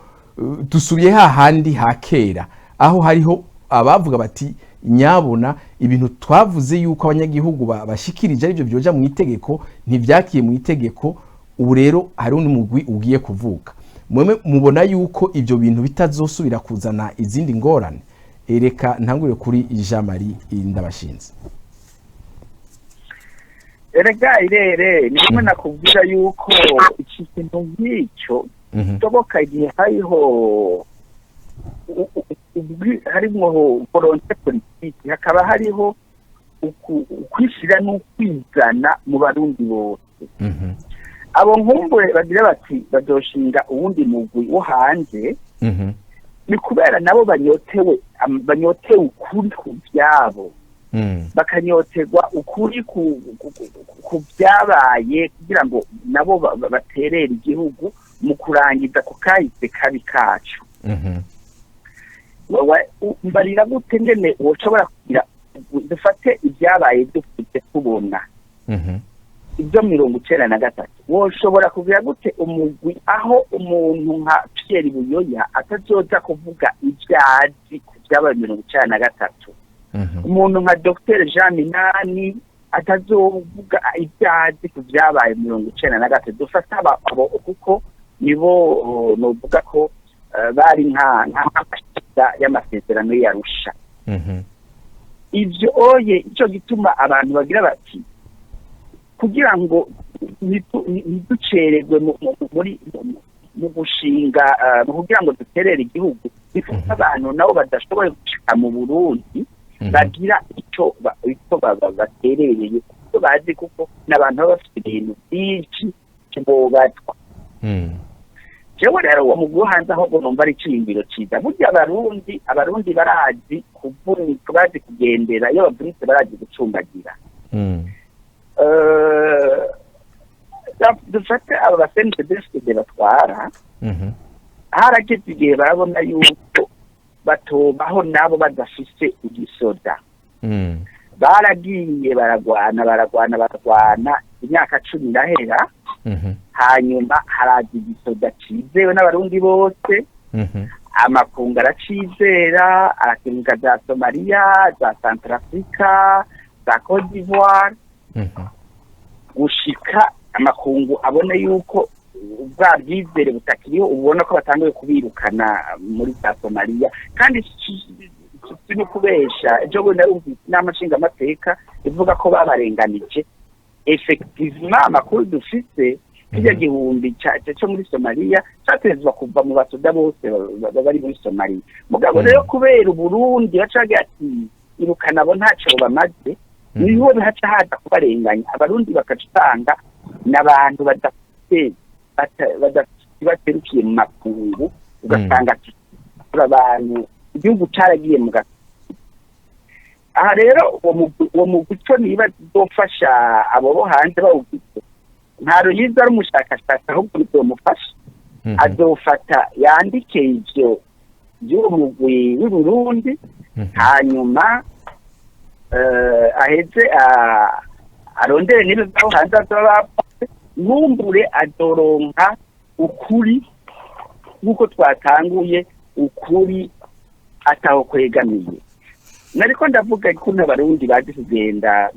dusubiye hahandi ha kera, aho hariho abavuga bati nyabona ibintu twavuze yuko abanyagihugu bashikirije arivyo byoja mu itegeko ntivyakiye mu itegeko. Ubu rero hari undi mugwi ugiye kuvuka. Mweme mubona yuko ivyo bintu bitazosubira kuzana izindi ngorane? Reka ntangure kuri Jean Marie Ndabashinze. Erega irere ni rimwe nakubwira yuko iki kintu nk'icyo gishoboka igihe hariho harimwo volonté politique, hakaba hariho ukwishira n'ukwizana mu Barundi bose. Abo nkumbure bagira bati bazoshinga uwundi mugwi wo hanze, ni kubera nabo banyotewe ukuri ku byabo, bakanyoterwa ukuri ku byabaye, kugira ngo nabo baterere igihugu mu kurangiza ku kahise kabi kacu. Wowe mbarira gute ngene woshobora kugira, dufate ibyabaye dufite tubona ibyo 93, woshobora kugira gute umugwi aho umuntu nka Pierre Buyoya atazoza kuvuga ibyazi ku byabaye 93, umuntu nka Dr Jean Minani atazovuga ibyazi ku byabaye 93? Dufate abo kuko nibo novuga ko bari nka nk'amashyira y'amasezerano y'Arusha. Ivyo oye ico gituma abantu bagira bati kugira ngo ntiducererwe muri mu gushinga, mu kugira ngo duterere igihugu, bifite abantu nabo badashoboye gushika mu Burundi bagira ico baterereye, kuko bazi, kuko n'abantu baba bafite ibintu byinshi bobatwa. Jewe rero uwo mugwi wo hanze ahubwo numva ari iciyumviro ciza. Burya Abarundi barazi kuvunika, bazi kugendera iyo bavunitse, barazi gucumbagira. Dufate aba ba CNDD-FDD batwara, harageze igihe barabona yuko batobaho nabo badafise igisoda. Baragiye baragwana, baragwana, baragwana, imyaka 10 irahera. Hanyuma haraza igisoda cizewe n'Abarundi bose, amakungu aracizera, arakemuka za Somaliya, za Centrafrica, za Cote d'Ivoire, gushika amakungu abone yuko bwa bwizere butakiriho. Ubona ko batanguye kubirukana muri za Somaliya. Kandi si no kubesha, ejo bundi narumvise inama nshingamateka ivuga ko babarenganije. Effectivement, amakuru dufise, kirya gihumbi cyo muri Somaliya catezwa kuva mu basoda bose bari muri Somaliya. Mugabo rero kubera Uburundi baca bagira ati Irukana abo ntacyo bamaze, niho haca haza kubarenganya. Abarundi bakacutanga n'abantu badafite baterukiye mu makungu, ugasanga abantu igihugu caragiye mu aha. Rero uwo mugwi co niba uzofasha abo bo hanze bawugize, nta ruyiza ari umushakashatsi, ahubwo bizomufasha. Azofata yandike ivyo by'uwo mugwi w'i Burundi, hanyuma aheze arondere n'ibyo hanze azoba bakoze, nkumbure azoronka ukuri nk'uko twatanguye, ukuri ataho kwegamiye. Nariko ndavuga ko n'Abarundi bazi kugenda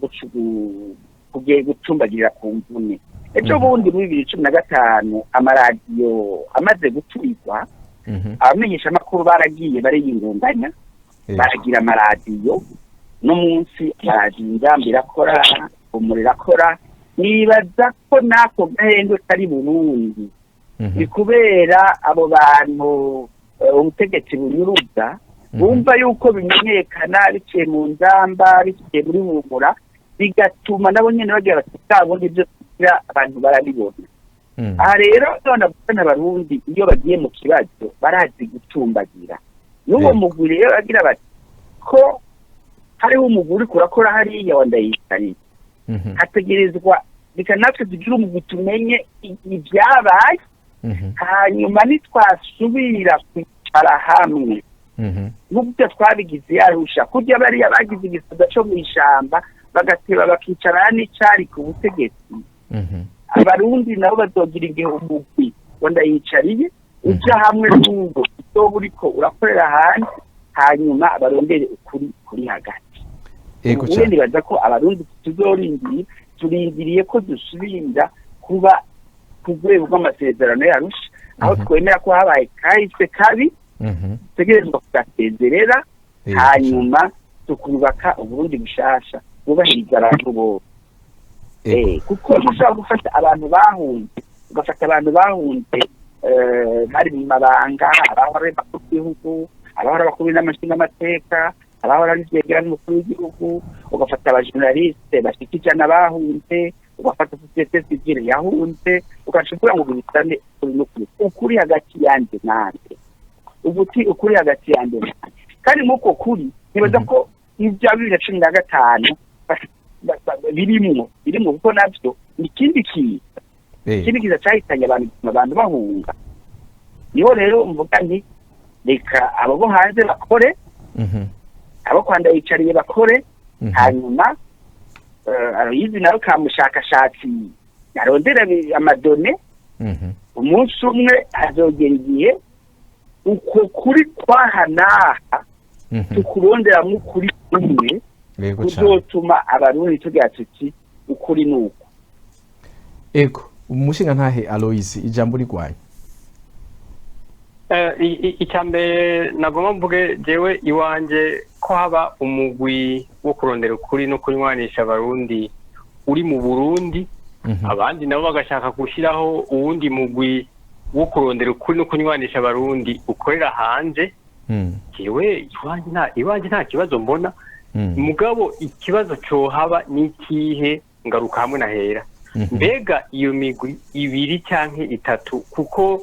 gucumbagirira ku mvune. Ejo bundi muri 2015, amaradiyo amaze guturikwa, abamenyesha amakuru baragiye bariyingunganya, baragira amaradiyo. No munsi amaradiyo Inzamba irakora, Umuriro irakora. Nibaza ko n'ako gahengwe kari Burundi ni kubera abo bantu ubutegetsi bunyuruza bumva yuko bimenyekana biciye mu Nzamba, biciye muri Humura, bigatuma nabo nyene bagira bati bwa bundi ibyo tugira abantu barabibona. Aha rero none Abarundi iyo bagiye mu kibazo barazi gucumbagira. N'uwo mugwi rero bagira bati ko hariho umugwi uriko urakora hariya wa Ndayicariye, hategerezwa reka natwe tugire umugwi tumenye ibyabaye, hanyuma nitwasubira kwicara hamwe nk'uburyo twabigize yarusha kurya bariya bagize igisoda co mw'ishamba, bagateba bakicara n'icari ku butegetsi, Abarundi nabo bazogira igihe umugwi wa Ndayicariye uja hamwe n'ubwo uzoba uriko urakorera hanze, hanyuma barondere ukuri kuri hagati. Ubu nibaza ko Abarundi tuzorindiriye, turindiriye ko dusubira kuba ku rwego rw'amasezerano y'Arusha, aho twemera ko habaye kahise kabi, dutegerezwa kugasezerera, hanyuma tukubaka Uburundi bushasha bwubahiriza abantu bose. Kuko ntushobora gufata abantu bahunze, ugafata abantu bahunze bari mu mabanga, abahora ari bakuru b'igihugu, abahora bakuru n'amashingamateka, abahora ari ivyegera n'umukuru w'igihugu, ugafata abajournaliste bashika 100 bahunze, ugafata société civile yahunze, ugaca uvuga ngo bisane ukuri n'ukuri, ukuri hagati yanje nande, ubuti ukuri hagati yanje nande. Kandi nk'uko kuri nibaza ko ibya 2015 birimwo, kuko navyo ni ikindi kiza, ikindi kiza cahitanye abantu bahunga. Niho rero mvuga nti reka abo bo hanze bakore, abo kwa Ndayicariye bakore, hanyuma Aloyizi nawe kamushakashatsi arondera amadone. Umunsi umwe azogera igihe uko kuri kwaha n'aha tukuronderamwo ukuri kumwe kuzotuma Abarundi tugira tuti ukuri nuko. Ego, umushinga ntahe Aloyizi, ijambo rigwanye. Icya mbere nagomba mvuge jewe iwanje ko haba umugwi wo kurondera ukuri no kunywanisha Abarundi uri mu Burundi, abandi nabo bagashaka gushyiraho uwundi mugwi wo kurondera ukuri no kunywanisha Abarundi ukorera hanze, jewe iwanje nta kibazo mbona. Mugabo ikibazo cohaba ni ikihe? Ngaruka hamwe na hera. Mbega iyo migwi ibiri canke itatu, kuko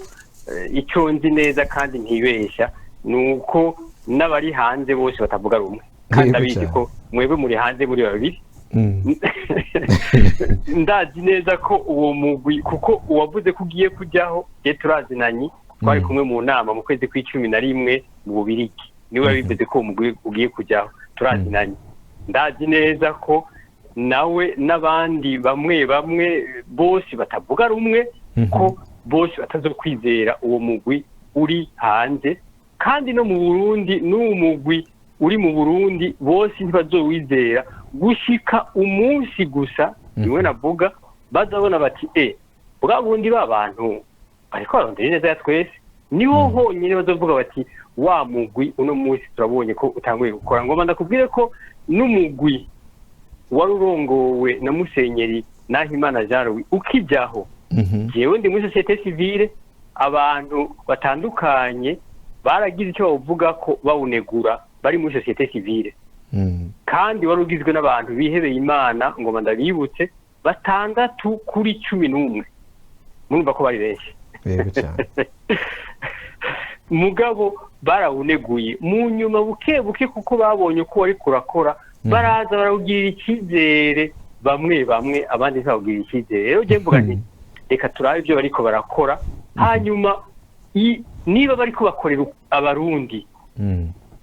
icyo nzi neza kandi ntibesha ni uko n'abari hanze bose batavuga rumwe, kandi abizi ko mwebwe muri hanze muri babiri. Ndazi neza ko uwo mugwi, kuko uwavuze ko ugiye kujyaho je turazinanye, twari kumwe mu nama mu kwezi kw'icumi na rimwe mu Bubirigi, niwe yabivuze ko uwo mugwi ugiye kujyaho, turazinanye. Ndazi neza ko nawe n'abandi bamwe bamwe bose batavuga rumwe, ko bose batazokwizera uwo mugwi uri hanze. Kandi no mu Burundi n'uwo mugwi uri mu Burundi bose ntibazowizera gushika umunsi gusa niwe navuga bazabona bati bwa bundi b'abantu ariko barondera neza ya twese, niho honyine bazovuga bati wa mugwi uno munsi turabonye ko utanguye gukora. Ngomba ndakubwire ko n'umugwi wari urongowe na Musenyeri Nahimana Jean Louis ukijyaho, jewe ndi muri société civile, abantu batandukanye baragize icyo bavuga ko bawunegura bari muri société civile. Kandi wari ugizwe n'abantu bihebeye Imana, ngo ndabibutse, 6 kuri 11. Murumva ko bari benshi. Yego cyane. Mugabo barawuneguye mu nyuma buke buke, kuko babonye uko wari kurakora, baraza barawugirira icyizere bamwe bamwe, abandi ntibawugirira icyizere. Rero njye mvuga nti reka turabe ibyo bariko barakora, hanyuma niba bariko bakorera Abarundi,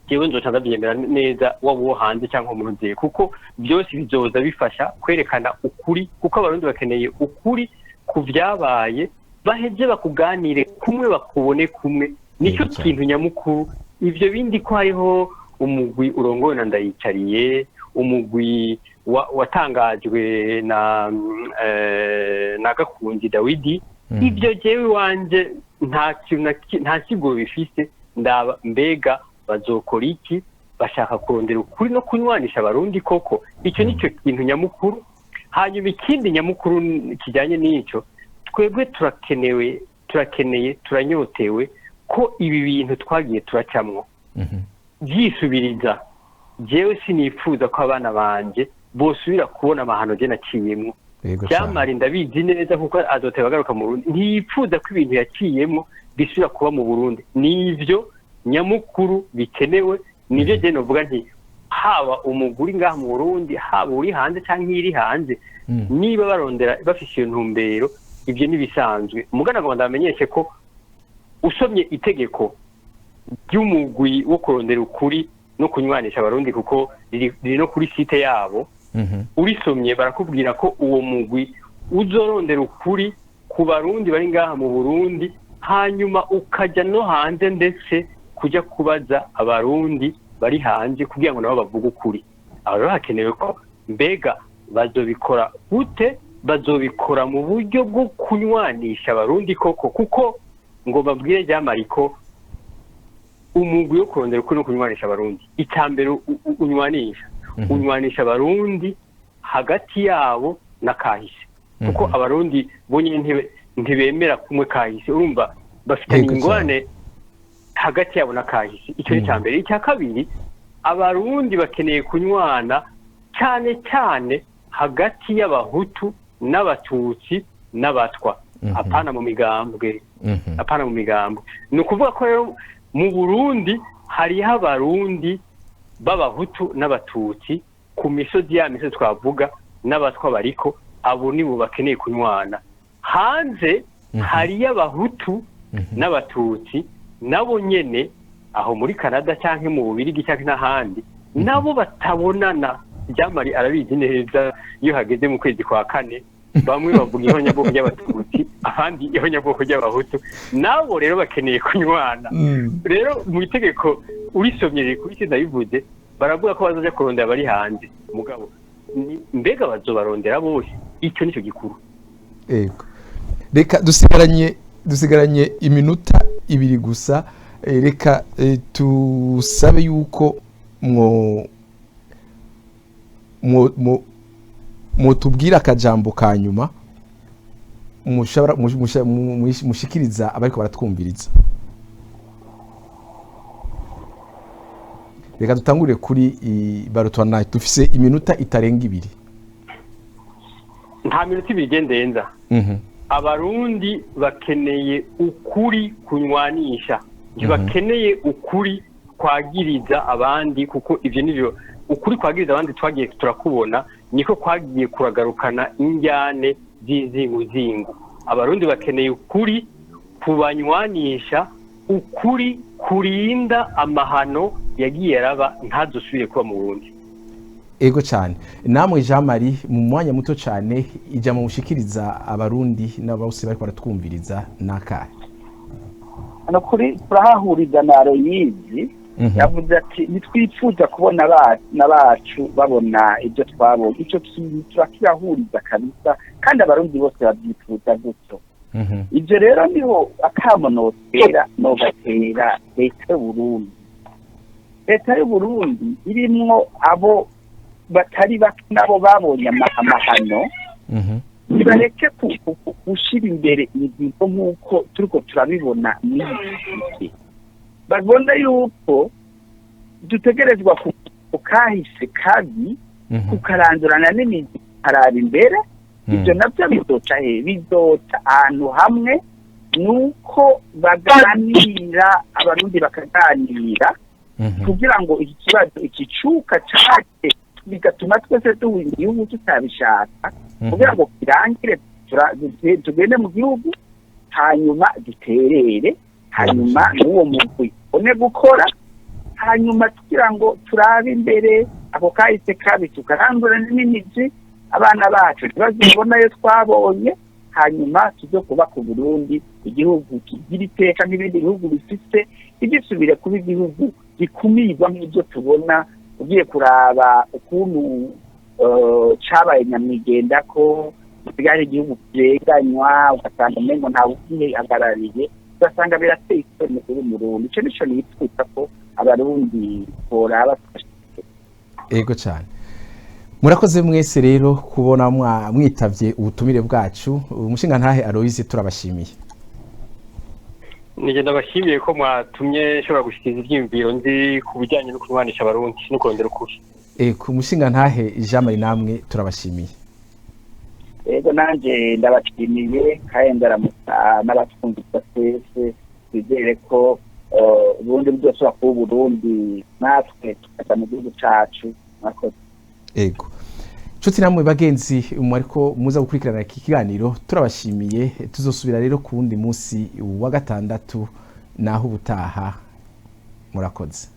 jewe nzoca ndabyemera neza, waba uwo hanze cyangwa mu nzego, kuko byose bizoza bifasha kwerekana ukuri, kuko Abarundi bakeneye ukuri ku vyabaye, baheze bakuganire kumwe, bakubone kumwe. Nicyo kintu nyamukuru. Ivyo bindi ko hariho umugwi urongowe na Ndayicariye, umugwi watangajwe na Gakunzi Dawidi, ivyo jewe wanje nta kintu, nta siguro bifise. Ndaba mbega bazokora iki? Bashaka kurondera ukuri no kunywanisha Abarundi koko? Icyo nicyo kintu nyamukuru. Hanyuma ikindi nyamukuru kijyanye n'icyo, twebwe turakenewe, turakeneye, turanyotewe ko ibi bintu twagiye turacamwo byisubiriza. Jewe sinifuza ko abana banje bosubira kubona amahano je naciyemwo. Byamara ndabizi neza, kuko azoteba agaruka mu Burundi, ntiyipfuza ko ibintu yaciyemwo bisubira kuba mu Burundi. Nivyo nyamukuru bikenewe. Nivyo je novuga nti haba umuguri ngaha mu Burundi, haba uri hanze canke iri hanze, niba barondera bafise iyo ntumbero, ivyo nibisanzwe. Mugana ngo ndamenyeshe ko usomye itegeko ry'umugwi wo kurondera ukuri no kunywanisha Abarundi, kuko riri no kuri site yabo, urisomye barakubwira ko uwo mugwi uzorondera ukuri ku Barundi bari ngaha mu Burundi, hanyuma ukajya no hanze, ndetse kujya kubaza Abarundi bari hanze kugira ngo nabo bavuge ukuri. Aho rero hakenewe ko mbega bazobikora gute? Bazobikora mu buryo bwo kunywanisha Abarundi koko? Kuko ngo babwire Ryamariko, umugwi wo kurondera ukuri no kunywanisha Abarundi, icya mbere unywanisha Abarundi hagati yabo na kahise, kuko Abarundi bonyine ntibemera kumwe kahise. Urumva bafitanye ingorane hagati yabo na kahise. Icyo ni icya mbere. Icya kabiri, Abarundi bakeneye kunywana cyane cyane hagati y'Abahutu n'Abatutsi n'Abatwa, apana mu migambwe, apana mu migambwe. Ni ukuvuga ko rero mu Burundi hariho Abarundi b'Abahutu n'Abatutsi ku misozi, ya misozi twavuga, n'Abatwa bariko. Abo nibo bakeneye kunywana. Hanze hariyo Abahutu n'Abatutsi nabo nyene, aho muri Canada cyangwa mu Bubirigi cyangwa n'ahandi, nabo batabonana. Jamari arabizi neza, iyo hageze mu kwezi kwa kane, bamwe bavuga ihonyabwoko ry'Abatutsi, abandi ihonyabwoko ry'Abahutu. Nabo rero bakeneye kunywana. Rero mu itegeko urisomye riri kuri ndabivuze, baravuga ko bazaja kurondera abari hanze. Mugabo mbega bazobarondera bose? Icyo nicyo gikuru. Yego, reka dusigaranye iminota 2 gusa. Reka tusabe yuko mwo mutubwira akajambo ka nyuma mushikiriza abariko baratwumviriza. Reka dutangure kuri Barutwana, dufise iminota itarenga 2. Nta minota 2 igendenza. Abarundi bakeneye ukuri kunywanisha, ntibakeneye ukuri kwagiriza abandi, kuko ivyo nivyo ukuri kwagiriza abandi twagiye turakubona, niko kwagiye kuragarukana injyane z'izinguzingu. Abarundi bakeneye ukuri kubanywanisha, ukuri kurinda amahano yagiye araba ntazosubire kuba mu Burundi. Ego cyane. Namwe Jean Marie, mu mwanya muto cyane, ijambo mushikiriza Abarundi n'abose bariko baratwumviriza nakahe? Hano kuri turahahuriza na Aloyizi, yavuze ati ntitwifuza kubona abana bacu babona ibyo twabonye. Icyo kintu turakirahuriza kabisa, kandi Abarundi bose babyifuza gutyo. Ibyo rero niho akamo notera, nogatera leta y'Uburundi. Leta y'Uburundi irimwo abo batari bake nabo babonye amahano, nibareke gushyira imbere ingingo nk'uko turiko turabibona muri iki gihe. Babona yuko dutegerezwa Ako kahise kabi kukarandurana n'imizi, karaba imbere. Ibyo nabyo bizoca he? Bizoca ahantu hamwe, nuko baganira, Abarundi bakaganira kugira ngo iki kibazo, iki cuka cake bigatuma twese duhunga igihugu tutabishaka, kugira ngo kirangire, tugende mu gihugu, hanyuma duterere, hanyuma n'uwo mugwi une gukora, hanyuma kugira ngo turabe imbere, ako kahise kabi tukarandura n'imizi, abana bacu ntibazibona ayo twabonye, hanyuma tuze kubaka Uburundi, igihugu kigira iteka n'ibindi bihugu bifise, ntigisubire kuba igihugu gikumirwa nk'ibyo tubona. Ugiye kuraba ukuntu cabaye nyamwigenda, ko gisigaye igihugu kirenganywa, ugasanga umengo ntawe ugihagarariye, ugasanga birateye isoni kuri Murundi. Ico nico nipfuza ko Abarundi boraba. Ego cyane, murakoze mwese rero kubona mwitavye ubutumire bwacu. Umushinga ntahe Aloise, turabashimiye. Nije ndabashimiye ko mwatumye nshobora gushikiriza ivyiyumviro nzi ku bijyanye no kurwanisha Abarundi no kurondera ukuri. Ku mushinga ntahe Jean Marie, namwe turabashimiye. Ego, nanje ndabashimiye kandi ndaramutsa n'abatwumvisa twese. Twizere ko Uburundi buzosubira kuba Uburundi, natwe tukaja mu gihugu cacu. Murakoze. Ego, nshuti namwe bagenzi mwariko muza gukurikirana iki kiganiro, turabashimiye. Tuzosubira rero ku wundi munsi wa gatandatu, naho ubutaha. Murakoze.